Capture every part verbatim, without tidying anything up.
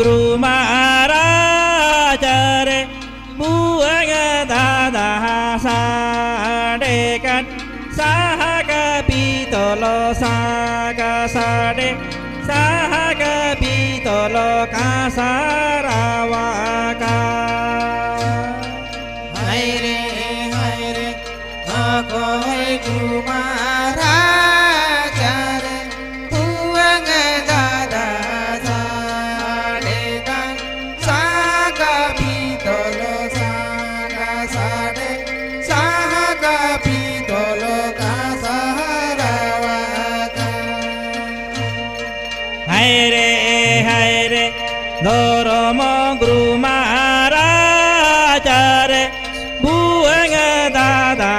ᱨᱩᱢᱟ ᱨᱟᱡᱟ ᱨᱮ ᱵᱩᱣᱟᱹᱝ ᱫᱟᱫᱟ ᱥᱟᱰᱮ ᱠᱟᱱ ᱥᱟᱦᱟ ᱠᱟᱹᱯᱤ ᱛᱚᱞᱚ ᱥᱟᱜᱟ ᱥᱟᱰᱮ ᱥᱟᱦᱟ ᱠᱟᱹᱯᱤ ᱛᱚᱞᱚ ᱠᱟᱥᱟᱨᱟᱣᱟ ᱠᱟ᱾ ᱦᱟᱭ ᱨᱮ, ᱦᱟᱭ ᱨᱮ, ᱚᱠᱚᱭ ᱜᱩᱨᱩ ᱢᱟᱦᱟᱨᱟᱡᱟ ᱨᱮ ᱵᱷᱩᱣᱟᱹᱝ ᱫᱟᱫᱟ ᱥᱟᱰᱮ ᱠᱟᱱ ᱥᱟᱦᱟ ᱠᱟᱹᱯᱤ ᱛᱚᱞᱚ ᱥᱟᱜᱟ ᱥᱟᱰᱮ ᱥᱟᱦᱟ ᱠᱟᱹᱯᱤ ᱛᱚᱞᱚ ᱠᱟᱥᱟᱨᱟᱣᱟ ᱠᱟ᱾ ᱦᱟᱭ ᱨᱮ, ᱦᱟᱭ ᱨᱮ, ᱫᱷᱚᱨᱚᱢ ᱜᱩᱨᱩ ᱢᱟᱦᱟᱨᱟᱡᱟ ᱨᱮ ᱵᱩᱣᱟᱹᱝ ᱫᱟᱫᱟ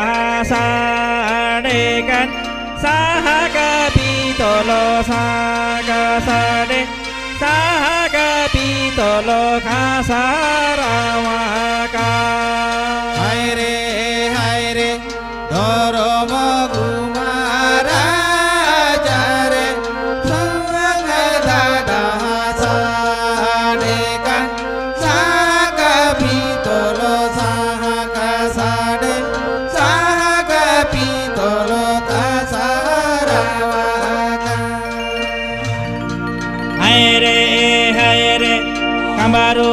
ᱥᱟᱰᱮ ᱠᱟᱱ ᱥᱟᱦᱟ ᱠᱟᱹᱯᱤ ᱛᱚᱞᱚ ᱥᱟᱜᱟ ᱥᱟᱰᱮ ᱥᱟᱦᱟ ᱠᱟᱹᱯᱤ ᱛᱚᱞᱚ ᱠᱟᱥᱟᱨᱟᱣᱟ ᱠᱟ᱾ ᱦᱟᱭ ᱨᱮ, ᱦᱟᱭ ᱨᱮ, ᱫᱷᱚᱨᱚᱢ ᱜᱩᱨᱩ ᱢᱟᱦᱟᱨᱟᱡᱟ ᱨᱮ ᱵᱷᱩᱣᱟᱹᱝ ᱫᱟᱫᱟ ᱥᱟᱰᱮ ᱠᱟᱱ ᱥᱟᱦᱟ ᱠᱟᱹᱯᱤ ᱛᱚᱞᱚ ᱥᱟᱦᱟ ᱠᱟᱥᱟᱰᱮ ᱥᱟᱦᱟ ᱠᱟᱹᱯᱤ ᱛᱚᱞᱚ ᱠᱟᱥᱟᱨᱟᱣᱟ ᱠᱟ᱾ ᱦᱟᱭ ᱨᱮ, ᱦᱟᱭ ᱨᱮ, ᱠᱟᱢᱵᱟᱨᱩ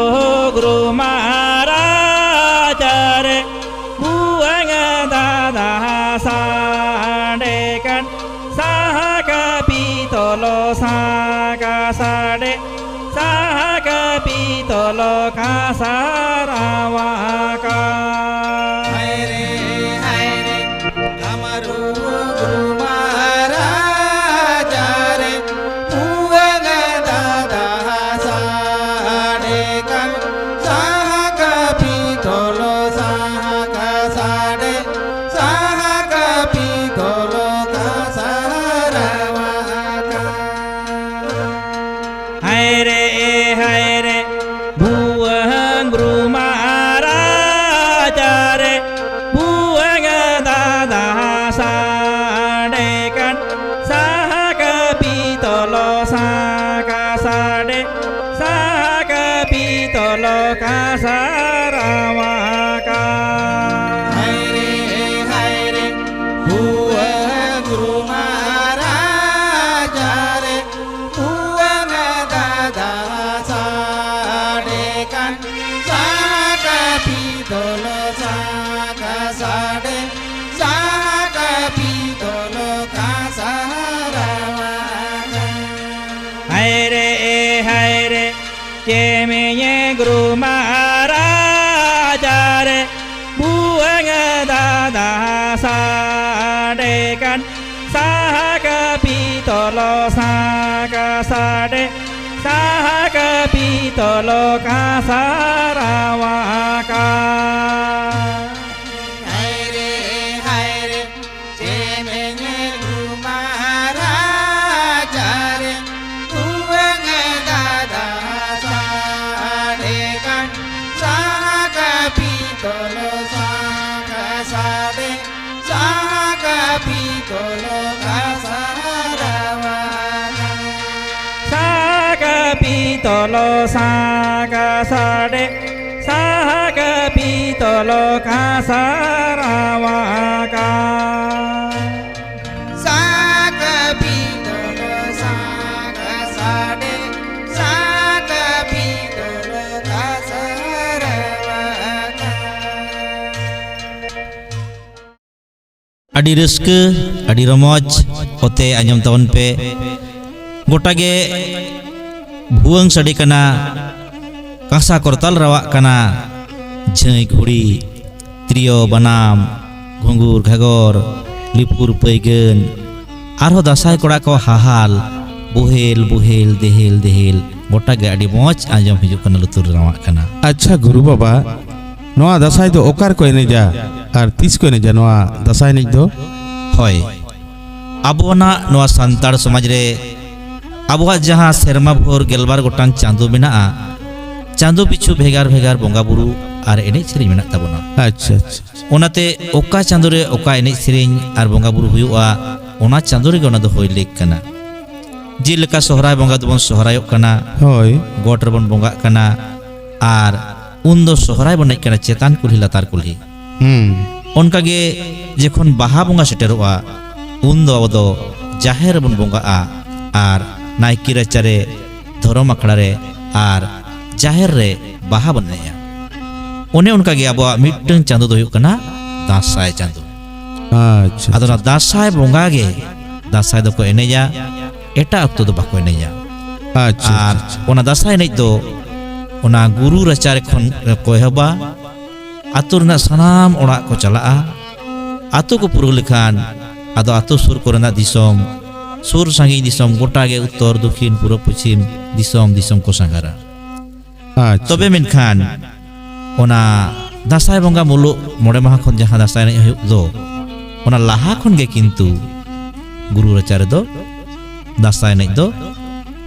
ᱜᱩᱨᱩ ᱢᱟᱦᱟᱨᱟᱡᱟ ᱨᱮ ᱵᱩᱣᱟᱹᱝ ᱫᱟᱫᱟ ᱥᱟᱰᱮ ᱠᱟᱱ ᱥᱟᱦᱟ ᱠᱟᱹᱯᱤ ᱛᱚᱞᱚ ᱥᱟᱜᱟ ᱥᱟᱰᱮ ᱥᱟᱦᱟ ᱠᱟᱹᱯᱤ ᱛᱚᱞᱚ ᱠᱟᱥᱟᱨᱟᱣᱟ ᱠᱟ᱾ ᱦᱟᱭ ᱨᱮ, ᱦᱟᱭ ᱨᱮ, ᱠᱟᱢᱟᱨᱩ ᱜᱩᱨᱩ ᱢᱟᱦᱟᱨᱟᱡᱟ ᱨᱮ ᱵᱷᱩᱣᱟᱹᱝ ᱫᱟᱫᱟ ᱥᱟᱰᱮ ᱠᱟᱱ ᱥᱟᱦᱟ ᱠᱟᱹᱯᱤ ᱛᱚᱞᱚ ᱥᱟᱦᱟ ᱠᱟᱥᱟᱰᱮ ᱥᱟᱦᱟ ᱠᱟᱹᱯᱤ ᱛᱚᱞᱚ ᱠᱟᱥᱟᱨᱟᱣᱟ ᱠᱟ᱾ ᱦᱟᱭ ᱨᱮ, ᱦᱟᱭ ᱨᱮ, ᱵᱷᱩᱣᱟᱹᱝ ᱜᱩᱨᱩ ᱢᱟᱦᱟᱨᱟᱡᱟ ᱨᱮ ᱵᱩᱣᱟᱹᱝ ᱫᱟᱫᱟ ᱥᱟᱰᱮ ᱠᱟᱸᱥᱟ ᱨᱟᱣᱟᱠᱟ᱾ ᱦᱟᱭ ᱨᱮ, ᱦᱟᱭ ᱨᱮ, ᱵᱷᱩᱣᱟᱹᱝ ᱨᱩᱢᱟ ᱨᱟᱡᱟ ᱨᱮ, ᱵᱷᱩᱣᱟᱹᱝ ᱫᱟᱫᱟ ᱥᱟᱰᱮ ᱠᱟᱱ, ᱥᱟᱦᱟᱠᱟ ᱯᱤᱛᱚᱞ ᱥᱟᱦᱟᱠᱟ ᱥᱟᱰᱮ, ᱥᱟᱦᱟᱠᱟ ᱯᱤᱛᱚᱞ ᱠᱟᱸᱥᱟ ᱨᱟᱣᱟᱠᱟ᱾ ᱦᱟᱭ ᱨᱮ, ᱦᱟᱭ ᱨᱮ, ᱪᱮᱢᱮᱧᱮ ᱜᱨᱩᱢᱟ ᱨᱟᱡᱟ ᱨᱮ, ᱵᱷᱩᱣᱟᱹᱝ ᱫᱟᱫᱟ ᱥᱟᱰᱮ ᱠᱟᱱ, ᱥᱟᱦᱟᱠᱟ ᱯᱤᱛᱚᱞ ᱥᱟᱦᱟᱠᱟ ᱥᱟᱰᱮ, ᱥᱟᱦᱟᱠᱟ ᱯᱤᱛᱚᱞ ᱠᱟᱸᱥᱟ ᱨᱟᱣᱟᱠᱟ᱾ ᱦᱟᱭ ᱨᱮ, ᱦᱟᱭ ᱨᱮ, ᱪᱮᱢᱮᱧᱮ ᱜᱨᱩᱢᱟ ᱨᱟᱡᱟ ᱨᱮ, ᱵᱷᱩᱣᱟᱹᱝ ᱫᱟᱫᱟ ᱥᱟᱰᱮ ᱠᱟᱱ, ᱥᱟᱦᱟᱠᱟ ᱯᱤᱛᱚᱞ ᱥᱟᱦᱟᱠᱟ ᱥᱟᱰᱮ, ᱥᱟᱦᱟᱠᱟ ᱯᱤᱛᱚᱞ ᱠᱟᱸᱥᱟ ᱨᱟᱣᱟᱠᱟ᱾ ᱥᱟᱦᱟᱠᱟ ᱯᱤᱛᱚᱞ ᱥᱟᱦᱟᱠᱟ ᱥᱟᱰᱮ, ᱥᱟᱦᱟᱠᱟ ᱯᱤᱛᱚᱞ ᱠᱟᱸᱥᱟ ᱨᱟᱣᱟᱠᱟ᱾ ᱥᱟᱦᱟᱠᱟ ᱯᱤᱛᱚᱞ ᱥᱟᱦᱟᱠᱟ ᱥᱟᱰᱮ, ᱥᱟᱦᱟᱠᱟ ᱯᱤᱛᱚᱞ ᱠᱟᱸᱥᱟ ᱨᱟᱣᱟᱠᱟ᱾ ᱟᱹᱰᱤ ᱨᱟᱹᱥᱠᱟᱹ, ᱟᱹᱰᱤ ᱨᱚᱢᱚᱡᱽ ᱚᱛᱮ ᱟᱸᱡᱚᱢ ᱛᱟᱵᱚᱱ ᱯᱮ᱾ ᱜᱚᱴᱟ ᱜᱮ ᱵᱷᱩᱣᱟᱹᱝ ᱥᱟᱰᱮ ᱠᱟᱱᱟ, ᱠᱟᱸᱥᱟ ᱠᱚᱨᱛᱟᱞ ᱨᱟᱣᱟᱜ ᱠᱟᱱᱟ, ᱡᱷᱟᱹᱭ ᱜᱷᱩᱲᱤ, ᱛᱤᱨᱭᱳ ᱵᱟᱱᱟᱢ, ᱜᱷᱩᱸᱜᱩᱨ ᱜᱷᱟᱜᱚᱨ, ᱞᱤᱯᱩᱨ ᱯᱟᱹᱭᱜᱟᱹᱱ, ᱟᱨᱦᱚᱸ ᱫᱟᱸᱥᱟᱭ ᱠᱚᱲᱟ ᱠᱚ ᱦᱟᱦᱟᱞ, ᱵᱳᱦᱮᱞ ᱵᱳᱦᱮᱞ, ᱫᱮᱦᱮᱞ ᱫᱮᱦᱮᱞ, ᱜᱚᱴᱟ ᱜᱮ ᱟᱹᱰᱤ ᱢᱚᱡᱽ ᱟᱸᱡᱚᱢ ᱦᱤᱡᱩᱜ ᱠᱟᱱᱟ, ᱞᱩᱛᱩᱨ ᱨᱮ ᱨᱟᱣᱟᱜ ᱠᱟᱱᱟ᱾ ᱟᱪᱪᱷᱟ ᱜᱩᱨᱩ ᱵᱟᱵᱟ, ᱱᱚᱣᱟ ᱫᱟᱸᱥᱟᱭ ᱫᱚ ᱚᱠᱟ ᱨᱮᱠᱚ ᱮᱱᱮᱡᱟ ᱟᱨ ᱛᱤᱥ ᱠᱚ ᱮᱱᱮᱡᱟ ᱱᱚᱣᱟ ᱫᱟᱸᱥᱟᱭ ᱮᱱᱮᱡ ᱫᱚ? ᱦᱳᱭ, ᱟᱵᱚᱱᱟᱜ ᱱᱚᱣᱟ ᱥᱟᱱᱛᱟᱲ ᱥᱚᱢᱟᱡᱽ ᱨᱮ ᱟᱵᱚᱣᱟᱜ ᱡᱟᱦᱟᱸ ᱥᱮᱨᱢᱟ ᱵᱷᱳᱨ ᱜᱮᱞᱵᱟᱨ ᱜᱚᱴᱟᱝ ᱪᱟᱸᱫᱳ ᱢᱮᱱᱟᱜᱼᱟ, ᱪᱟᱸᱫᱳ ᱯᱤᱪᱷᱩ ᱵᱷᱮᱜᱟᱨ ᱵᱷᱮᱜᱟᱨ ᱵᱚᱸᱜᱟ ᱵᱩᱨᱩ ᱟᱨ ᱮᱱᱮᱡ ᱥᱮᱨᱮᱧ ᱢᱮᱱᱟᱜ ᱛᱟᱵᱚᱱᱟ᱾ ᱟᱪᱪᱷᱟ, ᱟᱪᱪᱷᱟ᱾ ᱚᱱᱟᱛᱮ ᱚᱠᱟ ᱪᱟᱸᱫᱳ ᱨᱮ ᱚᱠᱟ ᱮᱱᱮᱡ ᱥᱮᱨᱮᱧ ᱟᱨ ᱵᱚᱸᱜᱟ ᱵᱩᱨᱩ ᱦᱩᱭᱩᱜᱼᱟ, ᱚᱱᱟ ᱪᱟᱸᱫᱳ ᱨᱮᱜᱮ ᱚᱱᱟ ᱫᱚ ᱦᱩᱭ ᱞᱮᱠ ᱠᱟᱱᱟ᱾ ᱡᱮᱞᱮᱠᱟ ᱥᱚᱦᱨᱟᱭ ᱵᱚᱸᱜᱟ ᱫᱚᱵᱚᱱ ᱥᱚᱦᱨᱟᱭᱚᱜ ᱠᱟᱱᱟ, ᱦᱳᱭ᱾ ᱜᱚᱴ ᱨᱮᱵᱚᱱ ᱵᱚᱸᱜᱟᱜ ᱠᱟᱱᱟ, ᱟᱨ ᱩᱱ ᱫᱚ ᱥᱚᱦᱨᱟᱭ ᱵᱚᱱ ᱮᱱᱮᱡ ᱠᱟᱱᱟ ᱪᱮᱛᱟᱱ ᱠᱩᱞᱦᱤ ᱞᱟᱛᱟᱨ ᱠᱩᱞᱦᱤ᱾ ᱦᱩᱸ᱾ ᱚᱱᱠᱟᱜᱮ ᱡᱚᱠᱷᱚᱱ ᱵᱟᱦᱟ ᱵᱚᱸᱜᱟ ᱥᱮᱴᱮᱨᱚᱜᱼᱟ, ᱩᱱ ᱫᱚ ᱟᱵᱚ ᱫᱚ ᱡᱟᱦᱮᱨ ᱨᱮᱵᱚᱱ ᱵᱚᱸᱜᱟᱜᱼᱟ ᱟᱨ ᱱᱟᱭᱠᱮ ᱨᱟᱪᱟᱨᱮ, ᱫᱷᱚᱨᱚᱢ ᱟᱠᱷᱲᱟ ᱨᱮ ᱟᱨ ᱡᱟᱦᱮᱨ ᱨᱮ ᱵᱟᱦᱟ ᱵᱚᱱ ᱮᱱᱮᱡᱼᱟ᱾ ᱚᱱᱮ ᱚᱱᱠᱟᱜᱮ ᱟᱵᱚᱣᱟᱜ ᱢᱤᱫᱴᱟᱝ ᱪᱟᱸᱫᱚ ᱫᱚ ᱦᱩᱭᱩᱜ ᱠᱟᱱᱟ ᱫᱟᱸᱥᱟᱭ ᱪᱟᱸᱫᱚ᱾ ᱟᱪᱪᱷᱟ, ᱟᱫᱚ ᱚᱱᱟ ᱟᱪᱪᱷᱟ᱾ ᱫᱟᱸᱥᱟᱭ ᱵᱚᱸᱜᱟ ᱜᱮ ᱫᱟᱸᱥᱟᱭ ᱫᱚᱠᱚ ᱮᱱᱮᱡᱟ, ᱮᱴᱟᱜ ᱚᱠᱛᱚ ᱫᱚ ᱵᱟᱠᱚ ᱮᱱᱮᱡᱟ᱾ ᱟᱪᱪᱷᱟ, ᱟᱨ ᱟᱪᱪᱷᱟ, ᱟᱪᱪᱷᱟ᱾ ᱚᱱᱟ ᱫᱟᱸᱥᱟᱭ ᱮᱱᱮᱡ ᱫᱚ ᱚᱱᱟ ᱜᱩᱨᱩ ᱨᱟᱪᱟ ᱨᱮ ᱠᱷᱚᱱ ᱠᱚ ᱮᱦᱚᱵᱟ᱾ ᱟᱹᱛᱩ ᱨᱮᱱᱟᱜ ᱥᱟᱱᱟᱢ ᱚᱲᱟᱜ ᱠᱚ ᱪᱟᱞᱟᱜᱼᱟ᱾ ᱟᱹᱛᱩ ᱠᱚ ᱯᱩᱨᱟᱹᱣ ᱞᱮᱠᱷᱟᱱ ᱟᱫᱚ ᱟᱹᱛᱩ ᱥᱩᱨ ᱠᱚᱨᱮᱱᱟᱜ ᱫᱤᱥᱚᱢ, ᱥᱩᱨ ᱥᱟᱺᱜᱤᱧ ᱫᱤᱥᱚᱢ ᱜᱚᱴᱟ ᱜᱮ ᱩᱛᱛᱚᱨ, ᱫᱚᱠᱷᱤᱱ, ᱯᱩᱨᱩᱵ, ᱯᱚᱪᱷᱤᱢ ᱫᱤᱥᱚᱢ, ᱫᱤᱥᱚᱢ ᱠᱚ ᱥᱟᱸᱜᱷᱟᱨᱟ᱾ ᱟᱪᱪᱷᱟ᱾ ᱛᱚᱵᱮ ᱢᱮᱱᱠᱷᱟᱱ ᱚᱱᱟ ᱫᱟᱸᱥᱟᱭ ᱵᱚᱸᱜᱟ ᱢᱩᱞᱩᱜ ᱢᱚᱬᱮ ᱢᱟᱦᱟ ᱠᱷᱚᱱ ᱡᱟᱦᱟᱸ ᱫᱟᱸᱥᱟᱭ ᱮᱱᱮᱡ ᱦᱩᱭᱩᱜ ᱫᱚ, ᱚᱱᱟ ᱞᱟᱦᱟ ᱠᱷᱚᱱ ᱜᱮ ᱠᱤᱱᱛᱩ ᱜᱩᱨᱩ ᱨᱟᱪᱟ ᱨᱮᱫᱚ ᱫᱟᱸᱥᱟᱭ ᱮᱱᱮᱡ ᱫᱚ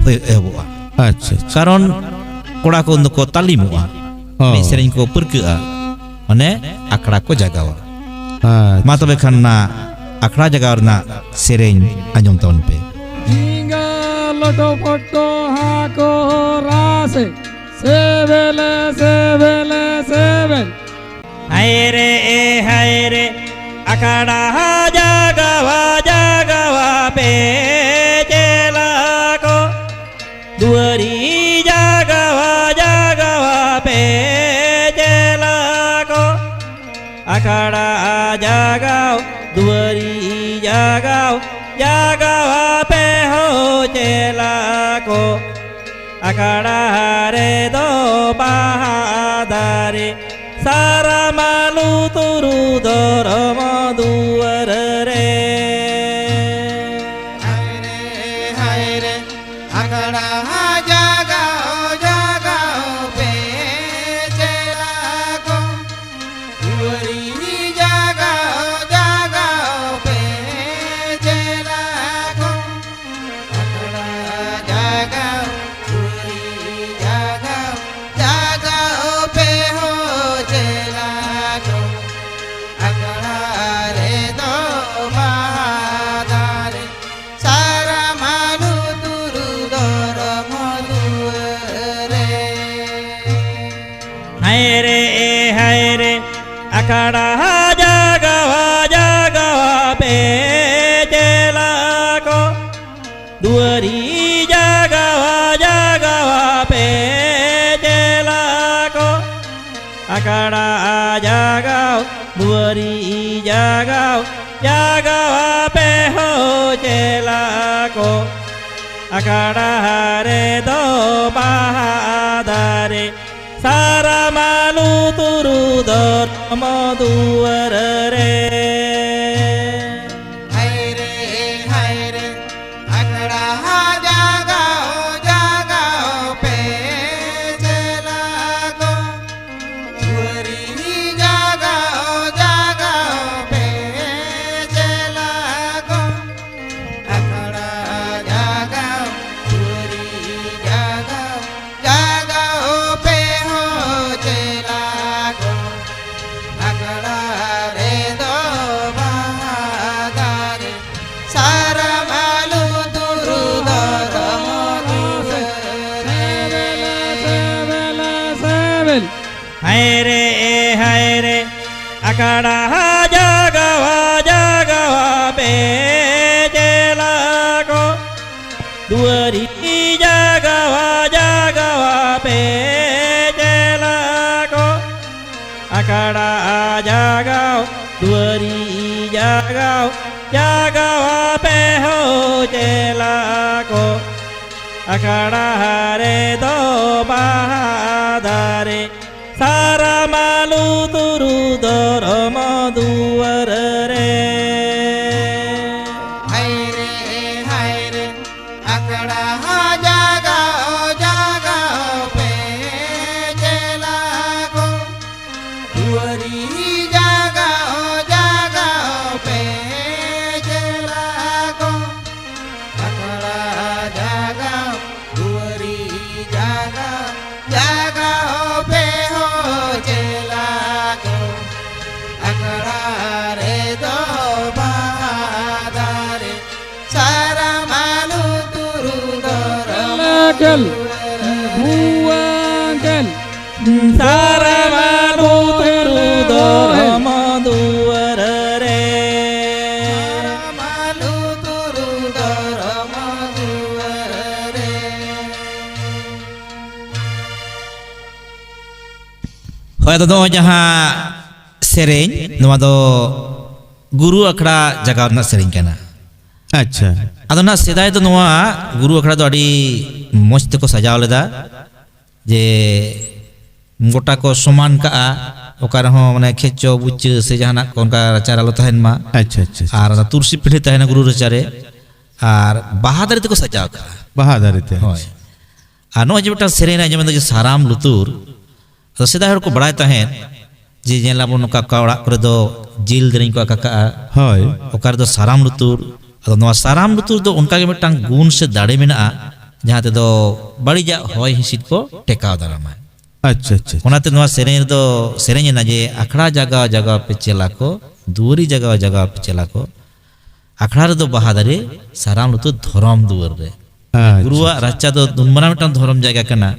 ᱦᱩᱭᱩᱜ, ᱮᱦᱚᱵᱚᱜᱼᱟ᱾ ᱟᱪᱪᱷᱟ, ᱟᱪᱪᱷᱟ᱾ ᱠᱟᱨᱚᱱ ᱠᱚᱲᱟ ᱠᱚ ᱩᱱ ᱫᱚᱠᱚ ᱛᱟᱹᱞᱤᱢᱚᱜᱼᱟ, ᱦᱚᱸ᱾ ᱮᱱᱮᱡ ᱥᱮᱨᱮᱧ ᱠᱚ ᱯᱟᱹᱨᱠᱟᱹᱜᱼᱟ, ᱢᱟᱱᱮ ᱟᱠᱷᱲᱟ ᱠᱚ ᱡᱟᱜᱟᱣᱟ᱾ ᱟᱪᱪᱷᱟ᱾ ᱢᱟ ᱛᱚᱵᱮ ᱠᱷᱟᱱ ᱚᱱᱟ ᱟᱠᱷᱲᱟ ᱡᱟᱜᱟᱣ ᱨᱮᱱᱟᱜ ᱥᱮᱨᱮᱧ ᱟᱸᱡᱚᱢ ᱛᱟᱵᱚᱱ ᱯᱮ᱾ ᱰᱷᱤᱝᱜᱟ ᱞᱚᱴᱚ ᱯᱚᱴᱚ ᱦᱟᱠᱚ ᱨᱟᱥᱮ, ᱥᱮᱵᱮᱞᱮ, ᱥᱮᱵᱮᱞᱮ, ᱥᱮᱵᱮᱞ᱾ ᱦᱟᱭ ᱨᱮ, ᱮ ᱦᱟᱭ ᱨᱮ, ᱟᱠᱷᱲᱟ ᱡᱟᱜᱟᱣᱟ, ᱡᱟᱜᱟᱣᱟ ᱯᱮ ᱪᱮᱞᱟ ᱠᱚ᱾ ᱫᱩᱣᱟᱹᱨᱤ ᱡᱟᱜᱟᱣᱟ, ᱡᱟᱜᱟᱣᱟ ᱯᱮ ᱪᱮᱞᱟ ᱠᱚ᱾ ᱟᱠᱷᱲᱟ ᱡᱟᱜᱟᱣ, ᱫᱩᱣᱟᱹᱨᱤ ᱡᱟᱜᱟᱣ, ᱡᱟᱜᱟᱣ ᱟᱯᱮ ᱦᱚᱸ ᱪᱮᱞᱟ ᱠᱚ᱾ ᱟᱠᱷᱲᱟ ᱨᱮᱫᱚ ᱵᱟᱦᱟ ᱫᱟᱨᱮ, ᱥᱟᱨᱟᱢᱟ ᱞᱩᱛᱩᱨ ᱫᱷᱚᱨᱚᱢ ᱫᱩᱣᱟᱹᱨ ᱨᱮ᱾ ᱦᱟᱭ ᱨᱮ, ᱦᱟᱭ ᱨᱮ, ᱟᱠᱷᱲᱟ ᱡᱟᱜᱟᱣ, ᱡᱟᱜᱟᱣ ᱯᱮ ᱪᱮᱞᱟ ᱠᱚ᱾ ᱫᱩᱣᱟᱹᱨᱤ ᱡᱟᱜᱟᱣ, ᱡᱟᱜᱟᱣ ᱯᱮ ᱪᱮᱞᱟ ᱠᱚ᱾ ᱟᱠᱷᱲᱟ ᱡᱟᱜᱟᱣ, ᱫᱩᱣᱟᱹᱨᱤ ᱡᱟᱜᱟᱣ, ᱡᱟᱜᱟᱣ ᱯᱮ ᱦᱚᱸ ᱪᱮᱞᱟ ᱠᱚ᱾ ᱟᱠᱷᱲᱟ ᱟᱠᱷᱲᱟ ᱡᱟᱜᱟᱣᱟ ᱡᱟᱜᱟᱣᱟ ᱯᱮ ᱪᱮᱞᱟ ᱠᱚ, ᱫᱩᱣᱟᱹᱨᱤ ᱡᱟᱜᱟᱣᱟ ᱡᱟᱜᱟᱣᱟ ᱯᱮ ᱪᱮᱞᱟ ᱠᱚ, ᱟᱠᱷᱲᱟ ᱡᱟᱜᱟᱣ ᱫᱩᱣᱟᱹᱨᱤ ᱡᱟᱜᱟᱣ ᱡᱟᱜᱟᱣᱟ ᱯᱮ ᱦᱳ ᱪᱮᱞᱟ ᱠᱚ, ᱟᱠᱷᱲᱟ ᱨᱮᱫᱚ ᱵᱟᱦᱟ ᱫᱟᱨᱮ ᱥᱟᱨᱟ ᱢᱟᱞᱩ ᱛᱩᱨᱩ ᱫᱚᱨᱚᱢ ᱫᱩᱣᱟᱹᱨ ᱨᱮ᱾ ᱦᱟᱭ ᱨᱮ, ᱦᱟᱭ ᱨᱮ, ᱟᱠᱷᱲᱟ ᱡᱟᱜᱟᱣ, ᱡᱟᱜᱟᱣ ᱯᱮ ᱪᱮᱞᱟ ᱠᱚ᱾ ᱫᱩᱣᱟᱹᱨᱤ ᱡᱟᱜᱟᱣ, ᱡᱟᱜᱟᱣ ᱯᱮ ᱪᱮᱞᱟ ᱠᱚ᱾ ᱟᱠᱷᱲᱟ ᱡᱟᱜᱟᱣ, ᱫᱩᱣᱟᱹᱨᱤ ᱡᱟᱜᱟᱣ, ᱡᱟᱜᱟᱣ ᱯᱮ ᱦᱳ ᱪᱮᱞᱟ ᱠᱚ᱾ ᱟᱠᱷᱲᱟ ᱨᱮᱫᱚ ᱵᱟᱦᱟ ᱫᱟᱨᱮ ᱥᱟᱨᱟ ᱢᱟᱞᱩ ᱛᱩᱨᱩ ᱫᱚᱨᱚᱢ ᱫᱩᱣᱟᱹᱨ ᱨᱮ᱾ ᱦᱟᱭ ᱨᱮ, ᱦᱟᱭ ᱨᱮ, ᱟᱠᱷᱲᱟ ᱡᱟᱜᱟᱣᱟ ᱡᱟᱜᱟᱣᱟ ᱯᱮ ᱪᱮᱞᱟ ᱠᱚ, ᱫᱩᱣᱟᱹᱨᱤ ᱡᱟᱜᱟᱣᱟ ᱡᱟᱜᱟᱣᱟ ᱯᱮ ᱪᱮᱞᱟ ᱠᱚ, ᱟᱠᱷᱲᱟ ᱡᱟᱜᱟᱣ ᱫᱩᱣᱟᱹᱨᱤ ᱡᱟᱜᱟᱣ ᱡᱟᱜᱟᱣᱟ ᱯᱮ ᱦᱳ ᱪᱮᱞᱟ ᱠᱚ, ᱟᱠᱷᱲᱟ ᱨᱮᱫᱚ ᱵᱟᱦᱟ ᱫᱟᱨᱮ ᱥᱟᱨᱟ ᱢᱟᱞᱩ ᱛᱩᱨᱩ ᱫᱚᱨᱚᱢ ᱫᱩᱣᱟᱹᱨ ᱨᱮ᱾ ᱦᱟᱭ ᱨᱮ, ᱦᱟᱭ ᱨᱮ, ᱟᱠᱷᱲᱟ ᱡᱟᱜᱟᱣ, ᱡᱟᱜᱟᱣ ᱯᱮ ᱪᱮᱞᱟ ᱠᱚ᱾ ᱫᱩᱣᱟᱹᱨᱤ ᱡᱟᱜᱟᱣ, ᱡᱟᱜᱟᱣ ᱯᱮ ᱪᱮᱞᱟ ᱠᱚ᱾ ᱟᱠᱷᱲᱟ ᱡᱟᱜᱟᱣ, ᱫᱩᱣᱟᱹᱨᱤ ᱡᱟᱜᱟᱣ, ᱡᱟᱜᱟᱣ ᱯᱮ ᱦᱳ ᱪᱮᱞᱟ ᱠᱚ᱾ ᱟᱠᱷᱲᱟ ᱨᱮᱫᱚ ᱵᱟᱦᱟ ᱫᱟᱨᱮ ᱥᱟᱨᱟ ᱢᱟᱞᱩ ᱛᱩᱨᱩ ᱫᱚᱨᱚᱢ ᱞᱟᱜᱟᱞ᱾ ᱫᱩᱣᱟᱹᱨ ᱨᱮ᱾ ᱵᱷᱩᱣᱟᱝᱜᱟᱞ᱾ ᱥᱟᱨᱟ ᱢᱟᱞᱩ ᱛᱩᱨᱩ ᱫᱚᱨᱚᱢ ᱦᱳᱭ, ᱟᱫᱚ ᱱᱚᱜᱼᱚᱭ ᱡᱟᱦᱟᱸ ᱥᱮᱨᱮᱧ, ᱱᱚᱣᱟ ᱫᱚ ᱜᱩᱨᱩ ᱟᱠᱷᱲᱟ ᱡᱟᱜᱟᱣ ᱨᱮᱱᱟᱜ ᱥᱮᱨᱮᱧ ᱠᱟᱱᱟ᱾ ᱟᱪᱪᱷᱟ᱾ ᱟᱫᱚ ᱱᱟᱜ ᱥᱮᱫᱟᱭ ᱫᱚ ᱱᱚᱣᱟ ᱜᱩᱨᱩ ᱟᱠᱷᱲᱟ ᱫᱚ ᱟᱹᱰᱤ ᱢᱚᱡᱽ ᱛᱮᱠᱚ ᱥᱟᱡᱟᱣ ᱞᱮᱫᱟ, ᱡᱮ ᱜᱚᱴᱟ ᱠᱚ ᱥᱚᱢᱟᱱ ᱠᱟᱜᱼᱟ, ᱚᱠᱟ ᱨᱮᱦᱚᱸ ᱢᱟᱱᱮ ᱠᱷᱮᱪᱚ ᱵᱩᱪᱟᱹ ᱥᱮ ᱡᱟᱦᱟᱱᱟᱜ ᱠᱚ ᱚᱱᱠᱟ ᱨᱟᱪᱟᱨ ᱟᱞᱚ ᱛᱟᱦᱮᱱ ᱢᱟ᱾ ᱟᱪᱪᱷᱟ, ᱟᱪᱪᱷᱟ, ᱟᱪᱪᱷᱟ᱾ ᱟᱨ ᱚᱱᱟ ᱛᱩᱨᱥᱤ ᱯᱤᱸᱰᱟᱹ ᱛᱟᱦᱮᱱᱟ ᱜᱩᱨᱩ ᱨᱟᱪᱟᱨᱮ, ᱟᱨ ᱵᱟᱦᱟ ᱫᱟᱨᱮ ᱛᱮᱠᱚ ᱥᱟᱡᱟᱣ ᱠᱟᱜᱼᱟ᱾ ᱵᱟᱦᱟ ᱫᱟᱨᱮ ᱛᱮ, ᱦᱳᱭ᱾ ᱟᱪᱪᱷᱟ᱾ ᱟᱨ ᱱᱚᱜᱼᱚᱭ ᱡᱮ ᱢᱤᱫᱴᱟᱝ ᱥᱮᱨᱮᱧ ᱨᱮ ᱟᱸᱡᱚᱢ ᱮᱫᱟ ᱡᱮ ᱥᱟᱨᱟᱢ ᱞᱩᱛᱩᱨ, ᱟᱫᱚ ᱥᱮᱫᱟᱭ ᱦᱚᱲ ᱠᱚ ᱵᱟᱲᱟᱭ ᱛᱟᱦᱮᱸᱫ ᱡᱮ ᱧᱮᱞ ᱟᱵᱚᱱ ᱱᱚᱝᱠᱟ ᱚᱠᱟ ᱚᱲᱟᱜ ᱠᱚᱨᱮ ᱫᱚ ᱡᱤᱞ ᱫᱮᱨᱮᱧ ᱠᱚ ᱟᱠᱟ ᱠᱟᱜᱼᱟ, ᱦᱳᱭ᱾ ᱚᱠᱟ ᱨᱮᱫᱚ ᱥᱟᱨᱟᱢ ᱞᱩᱛᱩᱨ᱾ ᱟᱫᱚ ᱱᱚᱣᱟ ᱥᱟᱨᱟᱢ ᱞᱩᱛᱩᱨ ᱫᱚ ᱚᱱᱠᱟ ᱜᱮ ᱢᱤᱫᱴᱟᱝ ᱜᱩᱱ ᱥᱮ ᱫᱟᱲᱮ ᱢᱮᱱᱟᱜᱼᱟ, ᱡᱟᱦᱟᱸ ᱛᱮᱫᱚ ᱵᱟᱹᱲᱤᱡᱟᱜ ᱦᱚᱭ ᱦᱤᱸᱥᱤᱫ ᱠᱚ ᱴᱮᱠᱟᱣ ᱫᱟᱨᱟᱢᱟ᱾ ᱟᱪᱪᱷᱟ, ᱟᱪᱪᱷᱟ, ᱟᱪᱪᱷᱟ᱾ ᱚᱱᱟᱛᱮ ᱱᱚᱣᱟ ᱥᱮᱨᱮᱧ ᱨᱮᱫᱚ ᱥᱮᱨᱮᱧ ᱮᱱᱟ ᱡᱮ, "ᱟᱠᱷᱲᱟ ᱡᱟᱜᱟᱣ ᱡᱟᱜᱟᱣ ᱯᱮ ᱪᱮᱞᱟ ᱠᱚ, ᱫᱩᱣᱟᱹᱨᱤ ᱡᱟᱜᱟᱣ ᱡᱟᱜᱟᱣ ᱯᱮ ᱪᱮᱞᱟ ᱠᱚ, ᱟᱠᱷᱲᱟ ᱨᱮᱫᱚ ᱵᱟᱦᱟ ᱫᱟᱨᱮ, ᱥᱟᱨᱟᱢ ᱞᱩᱛᱩᱨ ᱫᱷᱚᱨᱚᱢ ᱫᱩᱣᱟᱹᱨ ᱨᱮ᱾" ᱟᱪᱪᱷᱟ᱾ ᱜᱩᱨᱩᱣᱟᱜ ᱨᱟᱪᱟ ᱫᱚ ᱱᱩᱱ ᱢᱟᱨᱟᱝ ᱢᱤᱫᱴᱟᱝ ᱫᱷᱚᱨᱚᱢ ᱡᱟᱭᱜᱟ ᱠᱟᱱᱟ,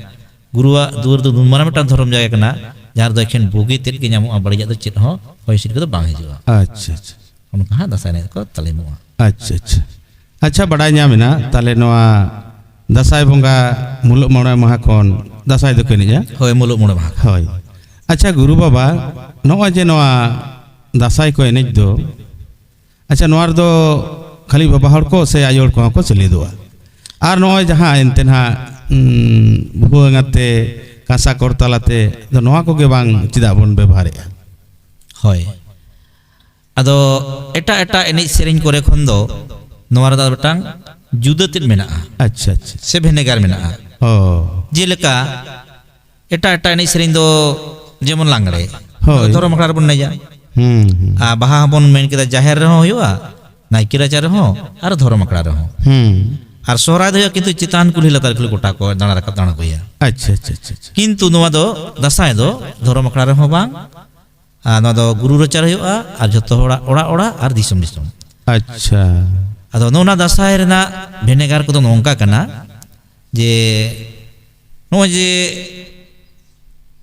ᱜᱩᱨᱩᱣᱟᱜ ᱫᱩᱣᱟᱹᱨ ᱫᱚ ᱱᱩᱱ ᱢᱟᱨᱟᱝ ᱢᱤᱫᱴᱟᱝ ᱫᱷᱚᱨᱚᱢ ᱡᱟᱭᱜᱟ ᱠᱟᱱᱟ, ᱡᱟᱦᱟᱸ ᱨᱮᱫᱚ ᱮᱠᱷᱮᱱ ᱵᱩᱜᱤ ᱛᱮᱫ ᱜᱮ ᱧᱟᱢᱚᱜᱼᱟ, ᱵᱟᱹᱲᱤᱡᱟᱜ ᱫᱚ ᱪᱮᱫ ᱦᱚᱸ ᱦᱚᱭ ᱦᱤᱸᱥᱤᱫ ᱠᱚᱫᱚ ᱵᱟᱝ ᱦᱤᱡᱩᱜᱼᱟ᱾ ᱟᱪᱪᱷᱟ, ᱟᱪᱪᱷᱟ᱾ ᱚᱱᱠᱟ ᱦᱟᱸᱜ ᱫᱟᱸᱥᱟᱭ ᱮᱱᱮᱡ ᱫᱚᱠᱚ ᱛᱟᱹᱞᱤᱢᱚᱜᱼᱟ᱾ ᱟᱪᱪᱷᱟ, ᱟᱪᱪᱷᱟ᱾ ᱟᱪᱪᱷᱟ, ᱵᱟᱰᱟᱭ ᱧᱟᱢ ᱮᱱᱟ, ᱛᱟᱦᱞᱮ ᱱᱚᱣᱟ ᱫᱟᱸᱥᱟᱭ ᱵᱚᱸᱜᱟ ᱢᱩᱞᱩᱜ ᱢᱚᱬᱮ ᱢᱟᱦᱟ ᱠᱷᱚᱱ ᱫᱟᱸᱥᱟᱭ ᱫᱚᱠᱚ ᱮᱱᱮᱡᱼᱟ? ᱦᱳᱭ, ᱢᱩᱞᱩᱜ ᱢᱚᱬᱮ ᱢᱟᱦᱟ ᱠᱷᱚᱱ᱾ ᱦᱳᱭ᱾ ᱟᱪᱪᱷᱟ, ᱜᱩᱨᱩ ᱵᱟᱵᱟ, ᱱᱚᱜᱼᱚᱭ ᱡᱮ ᱱᱚᱣᱟ ᱫᱟᱸᱥᱟᱭ ᱠᱚ ᱮᱱᱮᱡ ᱫᱚ, ᱟᱪᱪᱷᱟ, ᱱᱚᱣᱟ ᱨᱮᱫᱚ ᱠᱷᱟᱹᱞᱤ ᱵᱟᱵᱟ ᱦᱚᱲ ᱠᱚ ᱥᱮ ᱟᱭᱳ ᱦᱚᱲ ᱠᱚᱦᱚᱸ ᱠᱚ ᱥᱮᱞᱮᱫᱚᱜᱼᱟ? ᱟᱨ ᱱᱚᱜᱼᱚᱭ ᱡᱟᱦᱟᱸ ᱮᱱᱛᱮ ᱱᱟᱦᱟᱜ, ᱩᱸ, ᱵᱷᱩᱣᱟᱹᱝ ᱟᱛᱮ, ᱠᱟᱸᱥᱟ ᱠᱚᱨᱛᱟᱞ ᱟᱛᱮ, ᱟᱫᱚ ᱱᱚᱣᱟ ᱠᱚᱜᱮ ᱵᱟᱝ ᱪᱮᱫᱟᱜ ᱵᱚᱱ ᱵᱮᱵᱚᱦᱟᱨᱮᱫᱼᱟ? ᱦᱳᱭ᱾ ᱟᱫᱚ ᱮᱴᱟᱜ ᱮᱴᱟᱜ ᱮᱱᱮᱡ ᱥᱮᱨᱮᱧ ᱠᱚᱨᱮ ᱠᱷᱚᱱ ᱫᱚ ᱱᱚᱣᱟ ᱨᱮᱫᱚ ᱢᱤᱫᱴᱟᱝ ᱡᱩᱫᱟᱹ ᱛᱮᱫ ᱢᱮᱱᱟᱜᱼᱟ᱾ ᱟᱪᱪᱷᱟ, ᱟᱪᱪᱷᱟ, ᱟᱪᱪᱷᱟ᱾ ᱥᱮ ᱵᱷᱮᱱᱮᱜᱟᱨ ᱢᱮᱱᱟᱜᱼᱟ᱾ ᱚ᱾ ᱡᱮᱞᱮᱠᱟ ᱮᱴᱟᱜ ᱮᱴᱟᱜ ᱮᱱᱮᱡ ᱥᱮᱨᱮᱧ ᱫᱚ ᱡᱮᱢᱚᱱ ᱞᱟᱜᱽᱲᱮ, ᱦᱳᱭ᱾ ᱫᱷᱚᱨᱚᱢ ᱟᱠᱷᱲᱟ ᱨᱮᱵᱚᱱ ᱮᱱᱮᱡᱟ᱾ ᱦᱩᱸ, ᱦᱩᱸ᱾ ᱟᱨ ᱵᱟᱦᱟ ᱦᱚᱸᱵᱚᱱ ᱢᱮᱱ ᱠᱮᱫᱟ, ᱡᱟᱦᱮᱨ ᱨᱮᱦᱚᱸ ᱦᱩᱭᱩᱜᱼᱟ, ᱱᱟᱭᱠᱮ ᱨᱟᱪᱟ ᱨᱮᱦᱚᱸ, ᱟᱨ ᱫᱷᱚᱨᱚᱢ ᱟᱠᱷᱲᱟ ᱨᱮᱦᱚᱸ᱾ ᱦᱩᱸ᱾ ᱟᱨ ᱥᱚᱦᱨᱟᱭ ᱫᱚ ᱦᱩᱭᱩᱜᱼᱟ, ᱠᱤᱱᱛᱩ ᱪᱮᱛᱟᱱ ᱠᱩᱞᱦᱤ ᱞᱟᱛᱟᱨ ᱠᱩᱞᱦᱤ ᱜᱚᱴᱟ ᱠᱚ ᱫᱟᱬᱟ ᱨᱟᱠᱟᱵ ᱫᱟᱬᱟ ᱠᱚ ᱦᱩᱭᱩᱜᱼᱟ᱾ ᱟᱪᱪᱷᱟ, ᱟᱪᱪᱷᱟ, ᱟᱪᱪᱷᱟ, ᱟᱪᱪᱷᱟ᱾ ᱠᱤᱱᱛᱩ ᱱᱚᱣᱟ ᱫᱚ ᱫᱟᱸᱥᱟᱭ ᱫᱚ ᱫᱷᱚᱨᱚᱢ ᱟᱠᱷᱲᱟ ᱨᱮᱦᱚᱸ ᱵᱟᱝ, ᱟᱨ ᱱᱚᱣᱟ ᱫᱚ ᱜᱩᱨᱩ ᱨᱟᱪᱟ ᱨᱮ ᱦᱩᱭᱩᱜᱼᱟ, ᱟᱨ ᱡᱷᱚᱛᱚ ᱦᱚᱲᱟᱜ ᱚᱲᱟᱜ ᱚᱲᱟᱜ ᱟᱨ ᱫᱤᱥᱚᱢ ᱫᱤᱥᱚᱢ᱾ ᱟᱪᱪᱷᱟ᱾ ᱟᱫᱚ ᱱᱚᱜᱼᱚ ᱱᱟ ᱫᱟᱸᱥᱟᱭ ᱨᱮᱱᱟᱜ ᱵᱷᱮᱱᱮᱜᱟᱨ ᱠᱚᱫᱚ ᱱᱚᱝᱠᱟ ᱠᱟᱱᱟ ᱡᱮ, ᱱᱚᱜᱼᱚᱭ ᱡᱮ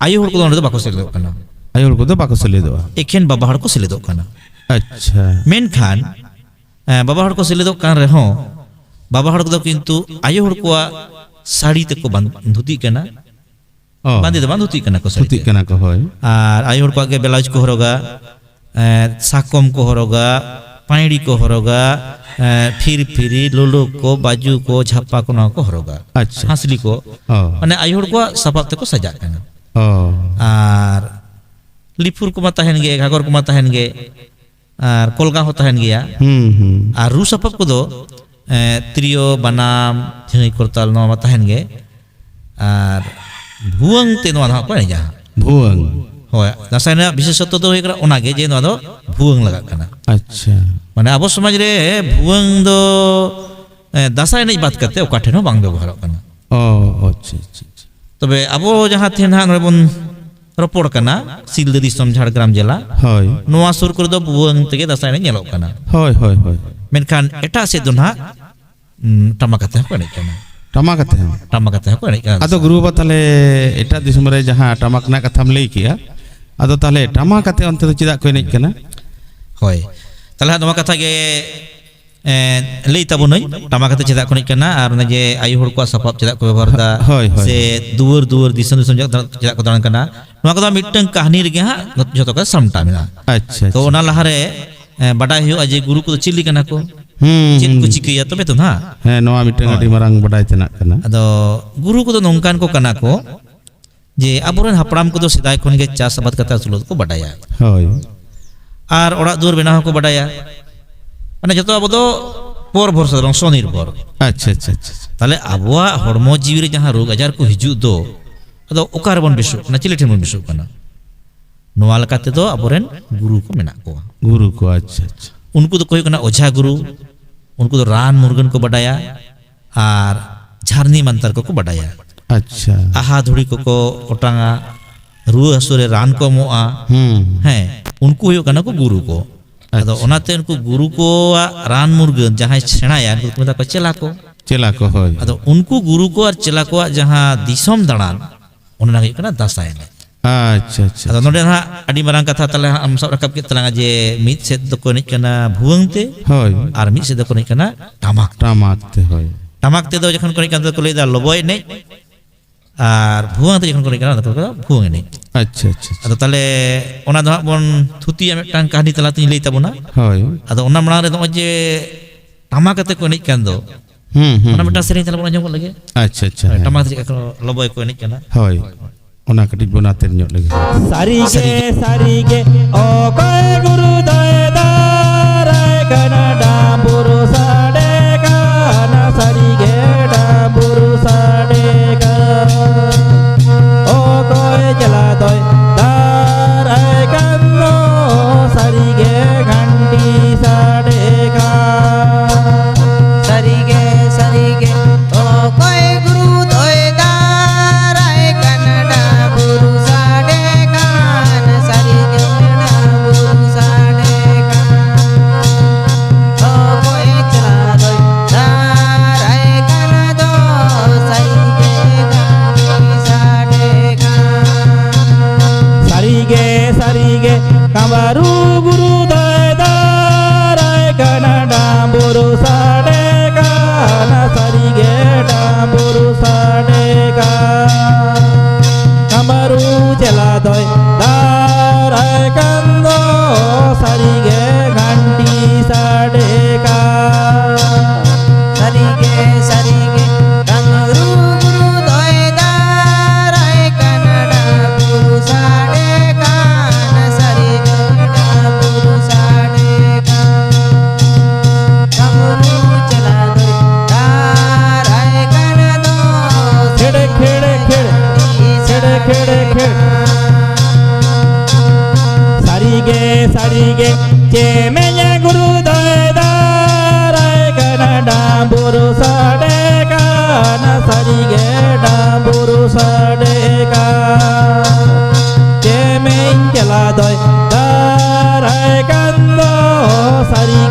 ᱟᱭᱳ ᱦᱚᱲ ᱠᱚᱫᱚ ᱚᱸᱰᱮ ᱫᱚ ᱵᱟᱠᱚ ᱥᱮᱞᱮᱫᱚᱜ ᱠᱟᱱᱟ᱾ ᱟᱭᱳ ᱦᱚᱲ ᱠᱚᱫᱚ ᱵᱟᱠᱚ ᱥᱮᱞᱮᱫᱚᱜᱼᱟ᱾ ᱮᱠᱷᱮᱱ ᱵᱟᱵᱟ ᱦᱚᱲ ᱠᱚ ᱥᱮᱞᱮᱫᱚᱜ ᱠᱟᱱᱟ᱾ ᱟᱪᱪᱷᱟ᱾ ᱢᱮᱱᱠᱷᱟᱱ, ᱮᱸ, ᱵᱟᱵᱟ ᱦᱚᱲ ᱠᱚ ᱥᱮᱞᱮᱫᱚᱜ ᱠᱟᱱ ᱨᱮᱦᱚᱸ, ᱵᱟᱵᱟ ᱦᱚᱲ ᱠᱚᱫᱚ ᱠᱤᱱᱛᱩ ᱟᱭᱳ ᱦᱚᱲ ᱠᱚᱣᱟᱜ ᱥᱟᱹᱲᱤ ᱛᱮᱠᱚ ᱵᱟᱸᱫ-, ᱫᱷᱩᱛᱤᱜ ᱠᱟᱱᱟ᱾ ᱚ᱾ ᱵᱟᱸᱫᱮ ᱫᱚ ᱵᱟᱝ, ᱫᱷᱩᱛᱤᱜ ᱠᱟᱱᱟ ᱠᱚ ᱥᱟᱹᱲᱤ ᱫᱷᱩᱛᱤᱜ ᱛᱮ᱾ ᱠᱟᱱᱟ ᱠᱚ, ᱦᱳᱭ᱾ ᱟᱨ ᱟᱭᱳ ᱦᱚᱲ ᱠᱚᱣᱟᱜ ᱜᱮ ᱵᱞᱟᱣᱩᱡᱽ ᱠᱚ ᱦᱚᱨᱚᱜᱟ, ᱮᱸ, ᱥᱟᱠᱚᱢ ᱠᱚ ᱦᱚᱨᱚᱜᱟ, ᱮᱸ, ᱯᱷᱤᱨᱯᱷᱤᱨᱤ, ᱞᱩᱞᱩᱠ ᱠᱚ, ᱵᱟᱡᱩ ᱠᱚ, ᱡᱷᱟᱯᱟ ᱠᱚ, ᱱᱚᱣᱟ ᱠᱚ ᱦᱚᱨᱚᱜᱟ᱾ ᱟᱪᱪᱷᱟ᱾ ᱦᱟᱸᱥᱞᱤ ᱠᱚ᱾ ᱚ᱾ ᱢᱟᱱᱮ ᱟᱭᱳ ᱦᱚᱲ ᱠᱚᱣᱟᱜ ᱥᱟᱯᱟᱵ ᱛᱮᱠᱚ ᱥᱟᱡᱟᱜ ᱠᱟᱱᱟ᱾ ᱚ᱾ ᱟᱨ ᱞᱤᱯᱷᱩᱨ ᱠᱚᱢᱟ ᱛᱟᱦᱮᱱ ᱜᱮ, ᱜᱷᱟᱜᱚᱨ ᱠᱚᱢᱟ ᱛᱟᱦᱮᱱ ᱜᱮ, ᱟᱨ ᱠᱚᱞᱜᱟ ᱦᱚᱸ ᱛᱟᱦᱮᱱ ᱜᱮᱭᱟ᱾ ᱦᱩᱸ, ᱦᱩᱸ᱾ ᱟᱨ ᱨᱩ ᱥᱟᱯᱟᱵ ᱠᱚᱫᱚ, ᱮᱸ, ᱛᱤᱨᱭᱳ, ᱵᱟᱱᱟᱢ, ᱡᱷᱟᱹᱭ, ᱠᱚᱨᱛᱟᱞ, ᱱᱚᱣᱟ ᱢᱟ ᱛᱟᱦᱮᱱ ᱜᱮ᱾ ᱟᱨ ᱵᱷᱩᱣᱟᱹᱝ ᱛᱮ ᱱᱚᱣᱟ ᱫᱚ ᱦᱟᱸᱜ ᱠᱚ ᱮᱱᱮᱡᱟ ᱦᱟᱸᱜ᱾ ᱵᱷᱩᱣᱟᱹᱝ᱾ ᱦᱳᱭ, ᱫᱟᱸᱥᱟᱭ ᱨᱮᱱᱟᱜ ᱵᱤᱥᱮᱥᱚᱛᱛᱚ ᱫᱚ ᱦᱩᱭᱩᱜ ᱠᱟᱱᱟ ᱚᱱᱟᱜᱮ, ᱡᱮ ᱱᱚᱣᱟ ᱫᱚ ᱵᱷᱩᱣᱟᱹᱝ ᱞᱟᱜᱟᱜ ᱠᱟᱱᱟ᱾ ᱟᱪᱪᱷᱟ᱾ ᱢᱟᱱᱮ ᱟᱵᱚ ᱥᱚᱢᱟᱡᱽ ᱨᱮ ᱵᱷᱩᱣᱟᱹᱝ ᱫᱚ, ᱮᱸ, ᱫᱟᱸᱥᱟᱭ ᱮᱱᱮᱡ ᱵᱟᱫ ᱠᱟᱛᱮ ᱚᱠᱟ ᱴᱷᱮᱱ ᱦᱚᱸ ᱵᱟᱝ ᱵᱮᱵᱚᱦᱟᱨᱚᱜ ᱠᱟᱱᱟ᱾ ᱚ, ᱟᱪᱪᱷᱟ, ᱟᱪᱪᱷᱟ, ᱟᱪᱪᱷᱟ᱾ ᱛᱚᱵᱮ ᱟᱵᱚ ᱡᱟᱦᱟᱸ ᱴᱷᱮᱱ ᱦᱟᱸᱜ ᱱᱚᱰᱮ ᱵᱚᱱ ᱨᱚᱯᱚᱲ ᱠᱟᱱᱟ, ᱥᱤᱞᱫᱟᱹ ᱫᱤᱥᱚᱢ, ᱡᱷᱟᱲᱜᱨᱟᱢ ᱡᱮᱞᱟ, ᱦᱳᱭ᱾ ᱱᱚᱣᱟ ᱥᱩᱨ ᱠᱚᱨᱮ ᱫᱚ ᱵᱷᱩᱣᱟᱹᱝ ᱛᱮᱜᱮ ᱫᱟᱸᱥᱟᱭ ᱮᱱᱮᱡ ᱧᱮᱞᱚᱜ ᱠᱟᱱᱟ᱾ ᱦᱳᱭ, ᱦᱳᱭ, ᱦᱳᱭ᱾ ᱢᱮᱱᱠᱷᱟᱱ ᱮᱴᱟᱜ ᱥᱮᱫ ᱫᱚ ᱱᱟᱦᱟᱜ, ᱩᱸ, ᱴᱟᱢᱟᱠ ᱟᱛᱮ ᱦᱚᱸᱠᱚ ᱮᱱᱮᱡ ᱠᱟᱱᱟ᱾ ᱴᱟᱢᱟᱠ ᱟᱛᱮ ᱦᱚᱸ? ᱴᱟᱢᱟᱠ ᱟᱛᱮ ᱦᱚᱸᱠᱚ ᱮᱱᱮᱡ ᱠᱟᱱᱟ᱾ ᱟᱫᱚ ᱜᱩᱨᱩ ᱵᱟᱵᱟ, ᱛᱟᱦᱞᱮ ᱮᱴᱟᱜ ᱫᱤᱥᱚᱢ ᱨᱮ ᱡᱟᱦᱟᱸ ᱴᱟᱢᱟᱠ ᱨᱮᱱᱟᱜ ᱠᱟᱛᱷᱟᱢ ᱞᱟᱹᱭ ᱠᱮᱜᱼᱟ, ᱟᱫᱚ ᱛᱟᱦᱞᱮ ᱴᱟᱢᱟᱠ ᱟᱛᱮ ᱚᱱᱛᱮ ᱫᱚ ᱪᱮᱫᱟᱜ ᱠᱚ ᱮᱱᱮᱡ ᱠᱟᱱᱟ? ᱦᱳᱭ, ᱛᱟᱦᱞᱮ ᱦᱟᱸᱜ ᱱᱚᱣᱟ ᱠᱟᱛᱷᱟ ᱜᱮ, ᱮᱸ, ᱞᱟᱹᱭ ᱛᱟᱵᱚᱱᱟᱹᱧ, ᱴᱟᱢᱟᱠ ᱟᱛᱮ ᱪᱮᱫᱟᱜ ᱠᱚ ᱮᱱᱮᱡ ᱠᱟᱱᱟ ᱟᱨ ᱚᱱᱮ ᱡᱮ ᱟᱭᱳ ᱦᱚᱲ ᱠᱚᱣᱟᱜ ᱥᱟᱯᱟᱵ ᱪᱮᱫᱟᱜ ᱠᱚ ᱵᱮᱵᱚᱦᱟᱨ ᱮᱫᱟ, ᱦᱳᱭ, ᱦᱳᱭ᱾ ᱥᱮ ᱫᱩᱣᱟᱹᱨ ᱫᱩᱣᱟᱹᱨ, ᱫᱤᱥᱚᱢ ᱫᱤᱥᱚᱢ ᱪᱮᱫᱟᱜ, ᱪᱮᱫᱟᱜ ᱠᱚ ᱫᱟᱬᱟᱱ ᱠᱟᱱᱟ, ᱱᱚᱣᱟ ᱠᱚᱫᱚ ᱢᱤᱫᱴᱟᱝ ᱠᱟᱹᱦᱱᱤ ᱨᱮᱜᱮ ᱦᱟᱸᱜ ᱡᱚᱛᱚ ᱠᱚ ᱥᱟᱢᱴᱟᱣ ᱢᱮᱱᱟᱜᱼᱟ᱾ ᱟᱪᱪᱷᱟ, ᱛᱚ, ᱟᱪᱪᱷᱟ᱾ ᱚᱱᱟ ᱞᱟᱦᱟᱨᱮ, ᱮᱸ, ᱵᱟᱰᱟᱭ ᱦᱩᱭᱩᱜᱼᱟ ᱡᱮ ᱜᱩᱨᱩ ᱠᱚᱫᱚ ᱪᱮᱫ ᱞᱮᱠᱟᱱᱟ ᱠᱚ, ᱦᱩᱸ, ᱪᱮᱫ ᱦᱩᱸ, ᱠᱚ ᱦᱩᱸ᱾ ᱪᱤᱠᱟᱹᱭᱟ, ᱛᱚᱵᱮ ᱛᱚ ᱱᱟᱦᱟᱜ᱾ ᱦᱮᱸ, ᱱᱚᱣᱟ ᱢᱤᱫᱴᱟᱝ ᱦᱳᱭ᱾ ᱟᱹᱰᱤ ᱢᱟᱨᱟᱝ ᱵᱟᱰᱟᱭ ᱛᱮᱱᱟᱜ ᱠᱟᱱᱟ᱾ ᱟᱫᱚ ᱜᱩᱨᱩ ᱠᱚᱫᱚ ᱱᱚᱝᱠᱟᱱ ᱠᱚ ᱠᱟᱱᱟ ᱠᱚ ᱡᱮ ᱟᱵᱚᱨᱮᱱ ᱦᱟᱯᱲᱟᱢ ᱠᱚᱫᱚ ᱥᱮᱫᱟᱭ ᱠᱷᱚᱱ ᱜᱮ ᱪᱟᱥ ᱟᱵᱟᱫ ᱠᱟᱛᱮ ᱟᱹᱥᱩᱞᱚᱜ ᱫᱚᱠᱚ ᱵᱟᱰᱟᱭᱟ᱾ ᱦᱳᱭ᱾ ᱟᱨ ᱚᱲᱟᱜ ᱫᱩᱣᱟᱹᱨ ᱵᱮᱱᱟᱣ ᱦᱚᱸᱠᱚ ᱵᱟᱰᱟᱭᱟ᱾ ᱢᱟᱱᱮ ᱡᱚᱛᱚ ᱟᱵᱚ ᱫᱚ ᱯᱚᱨ ᱵᱷᱚᱨᱥᱟ ᱫᱚ ᱵᱟᱝ, ᱥᱚᱱᱤᱨᱵᱷᱚᱨ᱾ ᱟᱪᱪᱷᱟ, ᱟᱪᱪᱷᱟ, ᱟᱪᱪᱷᱟ, ᱟᱪᱪᱷᱟ᱾ ᱛᱟᱦᱞᱮ ᱟᱵᱚᱣᱟᱜ ᱦᱚᱲᱢᱚ ᱡᱤᱣᱤ ᱨᱮ ᱡᱟᱦᱟᱸ ᱨᱳᱜᱽ ᱟᱡᱟᱨ ᱠᱚ ᱦᱤᱡᱩᱜ ᱫᱚ, ᱟᱫᱚ ᱚᱠᱟ ᱨᱮᱵᱚᱱ ᱵᱮᱥᱚᱜ ᱠᱟᱱᱟ, ᱪᱤᱞᱤ ᱴᱷᱮᱱ ᱵᱚᱱ ᱵᱮᱥᱚᱜ ᱠᱟᱱᱟ? ᱱᱚᱣᱟ ᱞᱮᱠᱟ ᱛᱮᱫᱚ ᱟᱵᱚᱨᱮᱱ ᱜᱩᱨᱩ ᱠᱚ ᱢᱮᱱᱟᱜ ᱠᱚᱣᱟ᱾ ᱜᱩᱨᱩ ᱠᱚ, ᱟᱪᱪᱷᱟ, ᱟᱪᱪᱷᱟ᱾ ᱩᱱᱠᱩ ᱫᱚᱠᱚ ᱦᱩᱭᱩᱜ ᱠᱟᱱᱟ ᱚᱡᱷᱟ ᱜᱩᱨᱩ, ᱩᱱᱠᱩ ᱫᱚ ᱨᱟᱱ ᱢᱩᱨᱜᱟᱹᱱ ᱠᱚ ᱵᱟᱰᱟᱭᱟ ᱟᱨ ᱡᱷᱟᱨᱱᱤ ᱢᱟᱱᱛᱟᱨ ᱠᱚᱠᱚ ᱵᱟᱰᱟᱭᱟ᱾ ᱟᱪᱪᱷᱟ᱾ ᱟᱦᱟ ᱫᱷᱩᱲᱤ ᱠᱚᱠᱚ ᱚᱴᱟᱝᱟ, ᱨᱩᱣᱟᱹ ᱦᱟᱹᱥᱩ ᱨᱮ ᱨᱟᱱ ᱠᱚ ᱮᱢᱚᱜᱼᱟ᱾ ᱦᱩᱸ᱾ ᱦᱮᱸ, ᱩᱱᱠᱩ ᱦᱩᱭᱩᱜ ᱠᱟᱱᱟ ᱠᱚ ᱜᱩᱨᱩ ᱠᱚ᱾ ᱟᱫᱚ ᱟᱪᱪᱷᱟ᱾ ᱚᱱᱟᱛᱮ ᱩᱱᱠᱩ ᱜᱩᱨᱩ ᱠᱚᱣᱟᱜ ᱨᱟᱱ ᱢᱩᱨᱜᱟᱹᱱ ᱡᱟᱦᱟᱸᱭ ᱥᱮᱬᱟᱭᱟ, ᱩᱱᱠᱩ ᱠᱚ ᱢᱮᱛᱟ ᱠᱚᱣᱟ ᱪᱮᱞᱟ ᱠᱚ᱾ ᱪᱮᱞᱟ ᱠᱚ, ᱦᱳᱭ᱾ ᱟᱫᱚ ᱩᱱᱠᱩ ᱜᱩᱨᱩ ᱠᱚ ᱟᱨ ᱪᱮᱞᱟ ᱠᱚᱣᱟᱜ ᱡᱟᱦᱟᱸ ᱫᱤᱥᱚᱢ ᱫᱟᱬᱟᱱ, ᱚᱱᱟ ᱦᱩᱭᱩᱜ ᱠᱟᱱᱟ ᱫᱟᱸᱥᱟᱭ ᱮᱱᱮᱡ᱾ ᱟᱪᱪᱷᱟ, ᱟᱪᱪᱷᱟ, ᱟᱫᱚ ᱟᱪᱪᱷᱟ᱾ ᱱᱚᱰᱮ ᱱᱟᱦᱟᱜ ᱟᱹᱰᱤ ᱢᱟᱨᱟᱝ ᱠᱟᱛᱷᱟ ᱛᱟᱦᱞᱮ ᱦᱟᱸᱜ ᱮᱢ ᱥᱟᱵ ᱨᱟᱠᱟᱵ ᱠᱮᱫ ᱛᱟᱞᱟᱝᱟ ᱡᱮ ᱢᱤᱫ ᱥᱮᱫ ᱫᱚᱠᱚ ᱮᱱᱮᱡ ᱠᱟᱱᱟ ᱵᱷᱩᱣᱟᱹᱝ ᱛᱮ, ᱦᱳᱭ᱾ ᱟᱨ ᱢᱤᱫ ᱥᱮᱫ ᱫᱚᱠᱚ ᱮᱱᱮᱡ ᱠᱟᱱᱟ ᱴᱟᱢᱟᱠ᱾ ᱴᱟᱢᱟᱠ ᱛᱮ, ᱦᱳᱭ᱾ ᱴᱟᱢᱟᱠ ᱛᱮᱫᱚ ᱡᱚᱠᱷᱚᱱ ᱠᱚ ᱮᱱᱮᱡ ᱠᱟᱱ ᱛᱮᱫᱚ ᱠᱚ ᱞᱟᱹᱭᱫᱟ ᱞᱚᱵᱚᱭ ᱮᱱᱮᱡ, ᱟᱨ ᱵᱷᱩᱣᱟᱹᱝ ᱟᱛᱮ ᱡᱚᱠᱷᱚᱱ ᱠᱚ ᱮᱱᱮᱡ ᱠᱟᱱᱟ, ᱚᱱᱟ ᱫᱚᱠᱚ ᱢᱮᱛᱟᱜᱼᱟ ᱵᱷᱩᱣᱟᱹᱝ ᱮᱱᱮᱡ᱾ ᱟᱪᱪᱷᱟ, ᱟᱪᱪᱷᱟ, ᱟᱪᱪᱷᱟ᱾ ᱟᱫᱚ ᱛᱟᱦᱞᱮ ᱚᱱᱟ ᱫᱚ ᱦᱟᱸᱜ ᱵᱚᱱ ᱛᱷᱩᱛᱤᱭᱟ, ᱢᱤᱫᱴᱟᱝ ᱠᱟᱹᱦᱱᱤ ᱛᱟᱞᱟᱛᱤᱧ ᱞᱟᱹᱭ ᱛᱟᱵᱚᱱᱟ᱾ ᱦᱳᱭ᱾ ᱟᱫᱚ ᱚᱱᱟ ᱢᱟᱲᱟᱝ ᱨᱮ ᱱᱚᱜᱼᱚᱭ ᱡᱮ ᱴᱟᱢᱟᱠ ᱟᱛᱮ ᱠᱚ ᱮᱱᱮᱡ ᱠᱟᱱ ᱫᱚ, ᱦᱩᱸ, ᱦᱩᱸ, ᱚᱱᱟ ᱦᱩᱸ᱾ ᱢᱤᱫᱴᱟᱝ ᱥᱮᱨᱮᱧ ᱛᱟᱦᱞᱮ ᱵᱚᱱ ᱟᱸᱡᱚᱢ ᱜᱚᱫ ᱞᱮᱜᱮ᱾ ᱟᱪᱪᱷᱟ, ᱟᱪᱪᱷᱟ, ᱦᱳᱭ, ᱦᱮᱸ᱾ ᱴᱟᱢᱟᱠ ᱟᱛᱮ ᱪᱮᱫ ᱞᱮᱠᱟ ᱠᱚ ᱞᱚᱵᱚᱭ ᱠᱚ ᱮᱱᱮᱡ ᱠᱟᱱᱟ᱾ ᱦᱳᱭ᱾ ᱚᱱᱟ ᱠᱟᱹᱴᱤᱡ ᱵᱚᱱ ᱟᱛᱮᱨ ᱧᱚᱜ ᱞᱮᱜᱮ᱾ ᱥᱟᱹᱨᱤ ᱜᱮ, ᱥᱟᱹᱨᱤ ᱜᱮ, ᱚᱠᱚᱭ ᱜᱩᱨᱩ ᱫᱚᱭ ᱫᱟᱨᱟᱭ ᱠᱟᱱᱟ, ᱰᱟᱢᱵᱩᱨᱩ ᱥᱟᱰᱮ ᱠᱟᱱᱟ, ᱥᱟᱹᱨᱤ ᱜᱮ, ᱰᱟᱢᱵᱩᱨᱩ ᱥᱟᱰᱮ ᱠᱟᱱᱟ᱾ ᱚᱠᱚᱭ ᱪᱮᱞᱟ ᱫᱚᱭ ᱫᱟᱨᱟᱭ ᱠᱟᱱ ᱫᱚ, ᱥᱟᱹᱨᱤ ᱜᱮ, ᱜᱷᱟᱱᱴᱤ ᱥᱟᱰᱮ ᱠᱟᱱᱟ᱾ ᱥᱟᱹᱨᱤ ᱜᱮ, ᱥᱟᱹᱨᱤ ᱜᱮ, ᱚᱠᱚᱭ ᱜᱩᱨᱩ ᱫᱚᱭ ᱫᱟᱨᱟᱭ ᱠᱟᱱ, ᱰᱟᱢᱵᱩᱨᱩ ᱥᱟᱰᱮ ᱠᱟᱱ, ᱥᱟᱹᱨᱤ ᱜᱮ, ᱰᱟᱢᱵᱩᱨᱩ ᱥᱟᱰᱮ ᱠᱟᱱ᱾ ᱚᱠᱚᱭ ᱪᱮᱞᱟ ᱫᱚᱭ ᱫᱟᱨᱟᱭ ᱠᱟᱱ ᱫᱚ, ᱥᱟᱹᱨᱤ ᱜᱮ, ᱜᱷᱟᱱᱴᱤ ᱥᱟᱰᱮ ᱠᱟᱱ᱾ ᱥᱟᱹᱨᱤ ᱜᱮ, ᱥᱟᱹᱨᱤ ᱜᱮ, ᱠᱟᱢᱟᱨᱩ ᱜᱩᱨᱩ ᱫᱚᱭ ᱫᱟᱨᱟᱭ ᱠᱟᱱᱟ, ᱰᱟᱢᱵᱩᱨᱩ ᱥᱟᱰᱮ ᱠᱟᱱᱟ, ᱥᱟᱹᱨᱤ ᱜᱮ, ᱰᱟᱢᱵᱩᱨᱩ ᱥᱟᱰᱮ ᱠᱟᱱᱟ᱾ ᱠᱟᱢᱟᱨᱩ ᱪᱮᱞᱟ ᱫᱚᱭ ᱫᱟᱨᱟᱭ ᱠᱟᱱ ᱫᱚ, ᱥᱟᱹᱨᱤ ᱜᱮ, ᱜᱷᱟᱱᱴᱤ ᱥᱟᱰᱮ ᱠᱟᱱᱟ᱾ ᱥᱟᱹᱨᱤ ᱜᱮ, ᱥᱟᱹᱨᱤ ᱜᱮ, ᱰᱟᱢᱵᱩᱨᱩ ᱜᱩᱨᱩ ᱫᱚᱭ ᱫᱟᱨᱟᱭ ᱠᱟᱱᱟ, ᱰᱟᱢᱵᱩᱨᱩ ᱥᱟᱰᱮ ᱠᱟᱱᱟ, ᱥᱟᱹᱨᱤ ᱜᱮ, ᱰᱟᱢᱵᱩᱨᱩ ᱥᱟᱰᱮ ᱠᱟᱱᱟ᱾ ᱰᱟᱢᱵᱩᱨᱩ ᱪᱮᱞᱟ ᱫᱚᱭ ᱫᱟᱨᱟᱭ ᱠᱟᱱᱟ ᱫᱚ, ᱠᱷᱮᱲ, ᱠᱷᱮᱲ, ᱠᱷᱮᱲ, ᱠᱷᱮᱲ, ᱠᱷᱮᱲ, ᱠᱷᱮᱲ᱾ ᱥᱟᱹᱨᱤ ᱜᱮ, ᱥᱟᱹᱨᱤ ᱜᱮ, ᱪᱮᱢᱮᱧ ᱜᱩᱨᱩ ᱫᱚᱭ ᱫᱟᱨᱟᱭ ᱠᱟᱱᱟ, ᱰᱟᱢᱵᱩᱨᱩ ᱥᱟᱰᱮ ᱠᱟᱱᱟ, ᱥᱟᱹᱨᱤ ᱜᱮ, ᱰᱟᱢᱵᱩᱨᱩ ᱥᱟᱰᱮ ᱠᱟᱱᱟ᱾ ᱪᱮᱢᱮᱧ ᱪᱮᱞᱟ ᱫᱚᱭ ᱫᱟᱨᱟᱭ ᱠᱟᱱ ᱫᱚ, ᱥᱟᱹᱨᱤ